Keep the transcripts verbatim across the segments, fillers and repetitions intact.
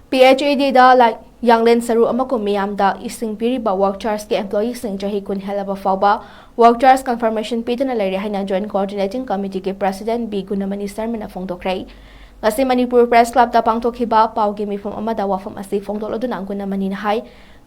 P H E ꯗꯤꯗ ꯂꯥꯏ-, ꯌꯥꯡꯂꯦꯟ ꯁꯔꯨ ꯑꯃꯒꯨꯝ ꯃꯤꯌꯥꯝꯗ ꯏꯁꯤꯡ ꯄꯤꯔꯤꯕ ꯋꯥꯔꯛ ꯆꯥꯔꯖꯀꯤ ꯑꯦꯝꯄ꯭ꯂꯣꯌꯤꯁꯤꯡ ꯆꯍꯤ ꯀꯨꯟ ꯍꯦꯜꯂꯕ ꯐꯥꯎꯕ ꯋꯥꯔꯛ ꯆꯥꯔꯖ ꯀꯟꯐꯔꯃꯦꯁꯟ ꯄꯤꯗꯨꯅ ꯂꯩꯔꯦ ꯍꯥꯏꯅ ꯖꯣꯏꯟꯠ ꯀꯣꯑꯣꯔꯗꯤꯅꯦꯇꯤꯡ ꯀꯃꯤꯇꯤꯒꯤ ꯄ꯭ꯔꯁꯤꯗꯦꯟꯠ ꯕꯤ ꯒꯨꯅꯃꯅꯤ ꯁꯔꯃꯅ ꯐꯣꯡꯗꯣꯛꯈ꯭ꯔꯦ꯫ ꯉꯁꯤ ꯃꯅꯤꯄꯨꯔ ꯄ꯭ꯔꯦꯁ ꯀ꯭ꯂꯕꯇ ꯄꯥꯡꯊꯣꯛꯈꯤꯕ ꯄꯥꯎꯒꯤ ꯃꯤꯐꯝ ꯑꯃꯗ ꯋꯥꯐꯝ ꯑꯁꯤ ꯐꯣꯡꯗꯣꯛꯂꯗꯨꯅ ꯒꯨꯅꯃꯅꯤꯅ ꯍꯥꯏ,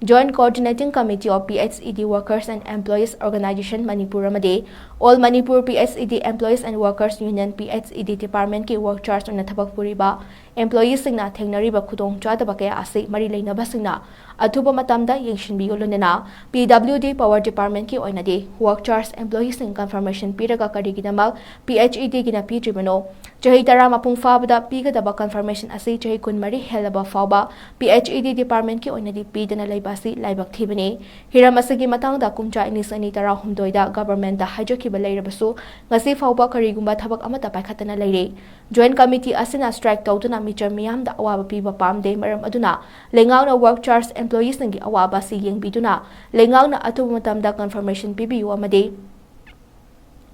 Joint Coordinating Committee of P H E D Workers and Employees Organization Manipur ꯑꯃꯗꯤ All Manipur P H E D Employees and Workers Union, P H E D departmentꯀꯤ work charge ꯑꯣꯏꯅ ꯊꯕꯛ ꯄꯨꯔꯤꯕ ꯑꯦꯝꯄ꯭ꯂꯣꯌꯤꯁꯤꯡꯅ ꯊꯦꯡꯅꯔꯤꯕ ꯈꯨꯗꯣꯡꯆꯥꯗꯕ ꯀꯌꯥ ꯑꯁꯤ ꯃꯔꯤ ꯂꯩꯅꯕꯁꯤꯡꯅ ꯑꯊꯨꯕ ꯃꯇꯝꯗ ꯌꯦꯡꯁꯤꯟꯕꯤꯌꯨ, ꯂꯣꯏꯅꯅ P W D Power Departmentꯀꯤ ꯑꯣꯏꯅꯗꯤ ꯋꯥꯔꯛ ꯆꯥꯔꯖ ꯑꯦꯝꯄ꯭ꯂꯣꯌꯤꯁꯤꯡ ꯀꯟꯐꯔꯃꯦꯁꯟ ꯄꯤꯔꯒ ꯀꯔꯤꯒꯤꯗꯃꯛ P H E Dꯒꯤꯅ ꯄꯤꯗ꯭ꯔꯤꯕꯅꯣ? ꯆꯍꯤ ꯇꯔꯥ ꯃꯄꯨꯡ ꯐꯥꯕꯗ ꯄꯤꯒꯗꯕ ꯀꯟꯐꯔꯃꯦꯁꯟ ꯑꯁꯤ ꯆꯍꯤ ꯀꯨꯟꯃꯔꯤ ꯍꯦꯜꯂꯕ ꯐꯥꯎꯕ P H E D departmentꯀꯤ ꯑꯣꯏꯅꯗꯤ ꯄꯤꯗꯅ ꯂꯩꯕ ꯑꯁꯤ ꯂꯥꯏꯕꯛ ꯊꯤꯕꯅꯤ꯫ ꯍꯤꯔꯝ ꯑꯁꯤꯒꯤ ꯃꯇꯥꯡꯗ ꯀꯨꯝꯖꯥ ꯂꯤꯁꯤꯡ ꯑꯅꯤ ꯇꯔꯥꯍꯨꯝꯗꯣꯏꯗ ꯒꯚꯔꯟꯃꯦꯟꯠꯇ ꯍꯥꯏꯖꯈꯤꯕ ꯂꯩꯔꯕꯁꯨ ꯉꯁꯤ ꯐꯥꯎꯕ ꯀꯔꯤꯒꯨꯝꯕ ꯊꯕꯛ ꯑꯃꯠꯇ ꯄꯥꯏꯈꯠꯇꯅ ꯂꯩꯔꯦ꯫ ꯖꯣꯏꯟꯠ ꯀꯃꯤꯇꯤ ꯑꯁꯤꯅ ꯁ꯭ꯇ꯭ꯔꯥꯏꯛ ꯇꯧꯗꯨꯅ ꯃꯤꯆꯝ ꯃꯤꯌꯥꯝꯗ ꯑꯋꯥꯕ ꯄꯤꯕ ꯄꯥꯝꯗꯦ꯫ ꯃꯔꯝ ꯑꯗꯨꯅ ꯂꯩꯉꯥꯛꯅ ꯋꯥꯔꯛ ꯆꯥꯔꯖ ꯑꯦꯝꯄ꯭ꯂꯣꯌꯤꯁꯤꯡꯒꯤ ꯑꯋꯥꯕ ꯑꯁꯤ ꯌꯦꯡꯕꯤꯗꯨꯅ ꯂꯩꯉꯥꯛꯅ ꯑꯊꯨꯕ ꯃꯇꯝꯗ ꯀꯟꯐꯔꯃꯦꯁꯟ ꯄꯤꯕꯤꯌꯨ ꯑꯃꯗꯤ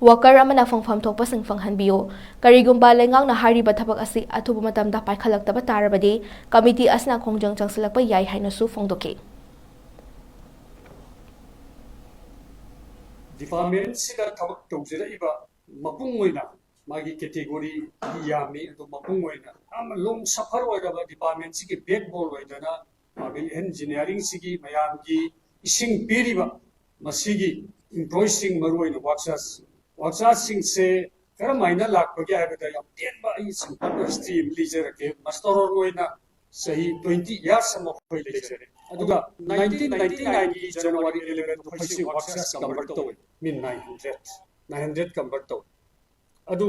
ꯋꯥꯔꯀꯔ ꯑꯃꯅ ꯐꯪꯐꯝ ꯊꯣꯛꯄꯁꯤꯡ ꯐꯪꯍꯟꯕꯤꯌꯨ꯫ ꯀꯔꯤꯒꯨꯝꯕ ꯂꯩꯉꯥꯛꯅ ꯍꯥꯏꯔꯤꯕ ꯊꯕꯛ ꯑꯁꯤ ꯑꯊꯨꯕ ꯃꯇꯝꯗ ꯄꯥꯏꯈꯠꯂꯛꯇꯕ ꯇꯥꯔꯕꯗꯤ ꯀꯃꯤꯇꯤ ꯑꯁꯤꯅ ꯈꯣꯡꯖꯪ ꯆꯪꯁꯤꯜꯂꯛꯄ ꯌꯥꯏ ꯍꯥꯏꯅꯁꯨ ꯐꯣꯡꯗꯣꯛꯈꯤ꯫ ꯗꯤꯄꯥꯔꯠꯃꯦꯟꯁꯤꯗ ꯊꯕꯛ ꯇꯧꯖꯔꯛꯏꯕ ꯃꯄꯨꯡ ꯑꯣꯏꯅ ꯃꯥꯒꯤ ꯀꯦꯇꯦꯒꯣꯔꯤ ꯌꯥꯝꯃꯤ, ꯑꯗꯨ ꯃꯄꯨꯡ ꯑꯣꯏꯅ ꯌꯥꯝꯅ ꯂꯣꯡ ꯁꯐꯔ ꯑꯣꯏꯔꯕ ꯗꯤꯄꯥꯔꯠꯃꯦꯟꯁꯤꯒꯤ ꯕꯦꯛꯕꯣꯟ ꯑꯣꯏꯗꯅ ꯃꯥꯒꯤ ꯏꯟꯖꯤꯅꯤꯌꯥꯔꯤꯡꯁꯤꯒꯤ ꯃꯌꯥꯝꯒꯤ ꯏꯁꯤꯡ ꯄꯤꯔꯤꯕ ꯃꯁꯤꯒꯤ ꯏꯝꯄ꯭ꯂꯣꯌꯤꯁꯤꯡ, ꯃꯔꯨꯑꯣꯏꯅ ꯋꯥꯔꯛꯆꯔꯁ, ꯋꯥꯔꯛꯆꯔꯁꯁꯤꯡꯁꯦ ꯀꯔꯝꯍꯥꯏꯅ ꯂꯥꯛꯄꯒꯦ ꯍꯥꯏꯕꯗ ꯌꯥꯝ ꯇꯦꯟꯕ ꯑꯩ ꯁꯤꯝꯄꯜ ꯍꯤꯁꯇ꯭ꯔꯤ ꯑꯃ ꯂꯤꯖꯔꯛꯀꯦ꯫ ꯃꯥꯁꯇꯔ ꯑꯣꯏꯅ ꯆꯍꯤ twenty years ꯑꯃ ꯑꯩꯈꯣꯏ ꯂꯩꯖꯔꯦ꯫ ꯑꯗꯨꯒ nineteen ninety nineꯒꯤ January eleven ꯑꯩꯈꯣꯏꯁꯤ ꯋꯥꯔꯛꯆꯔꯁ ꯀꯟꯚꯔꯠ ꯇꯧꯋꯦ꯫ ꯃꯤ nine hundred, nine hundred convert ꯇꯧꯋꯦ꯫ ꯑꯗꯨ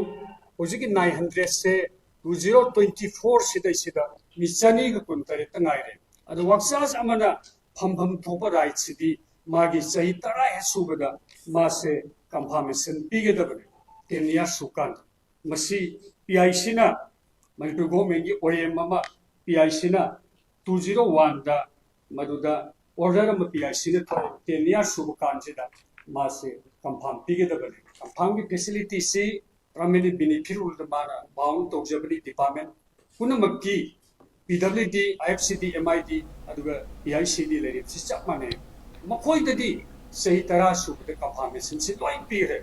ꯍꯧꯖꯤꯛꯀꯤ nine hundredꯁꯦ two zero twenty four ꯁꯤꯗꯩꯁꯤꯗ ꯃꯤ ꯆꯅꯤꯒ ꯀꯨꯟꯇꯔꯦꯠꯇ ꯉꯥꯏꯔꯦ꯫ ꯑꯗꯨ ꯋꯥꯔꯛꯆꯔꯁ ꯑꯃꯅ ꯐꯝꯐꯝ ꯊꯣꯛꯄ ꯔꯥꯏꯠꯁꯤꯗꯤ ꯃꯥꯒꯤ ꯆꯍꯤ ꯇꯔꯥ ꯍꯦꯛ ꯁꯨꯕꯗ ꯃꯥꯁꯦ ꯀꯟꯐꯥꯔꯃꯦꯁꯟ ꯄꯤꯒꯗꯕꯅꯤ, ten years ꯁꯨꯀꯥꯟꯗ꯫ ꯃꯁꯤ P I Cꯅ, ꯃꯅꯤꯄꯨꯔ ꯒꯣꯚꯔꯟꯃꯦꯟꯠꯀꯤ ꯑꯣ ꯑꯦꯝ ꯑꯃ P I Cꯅ two zero oneꯗ ꯃꯗꯨꯗ ꯑꯣꯔꯗꯔ ꯑꯃ P I Cꯅ ꯊꯣꯛꯑꯦ, ten years ꯁꯨꯕ ꯀꯥꯟꯁꯤꯗ ꯃꯥꯁꯦ ꯀꯟꯐꯥꯔꯝ ꯄꯤꯒꯗꯕꯅꯤ꯫ ꯀꯟꯐꯥꯔꯝꯒꯤ ꯐꯦꯁꯤꯂꯤꯇꯤꯁꯤ ꯄ꯭ꯔꯥꯏꯃꯔꯤ ꯕꯤꯅꯤꯐꯤꯠ ꯔꯨꯜꯗ ꯃꯥꯅ ꯕꯥꯎꯟ ꯇꯧꯖꯕꯅꯤ꯫ ꯗꯤꯄꯥꯔꯠꯃꯦꯟꯠ ꯄꯨꯝꯅꯃꯛꯀꯤ ꯄꯤ W D, I F C D, M I D, ꯑꯗꯨꯒ ꯄꯤ ꯑꯥꯏ ꯁꯤ ꯗꯤ ꯂꯩꯔꯤꯕꯁꯤ ꯆꯞ ꯃꯥꯟꯅꯩ꯫ ꯃꯈꯣꯏꯗꯗꯤ ꯆꯍꯤ ꯇꯔꯥ ꯁꯨꯕꯗ ꯀꯟꯐꯥꯔꯃꯦꯁꯟꯁꯤ ꯂꯣꯏ ꯄꯤꯈ꯭ꯔꯦ꯫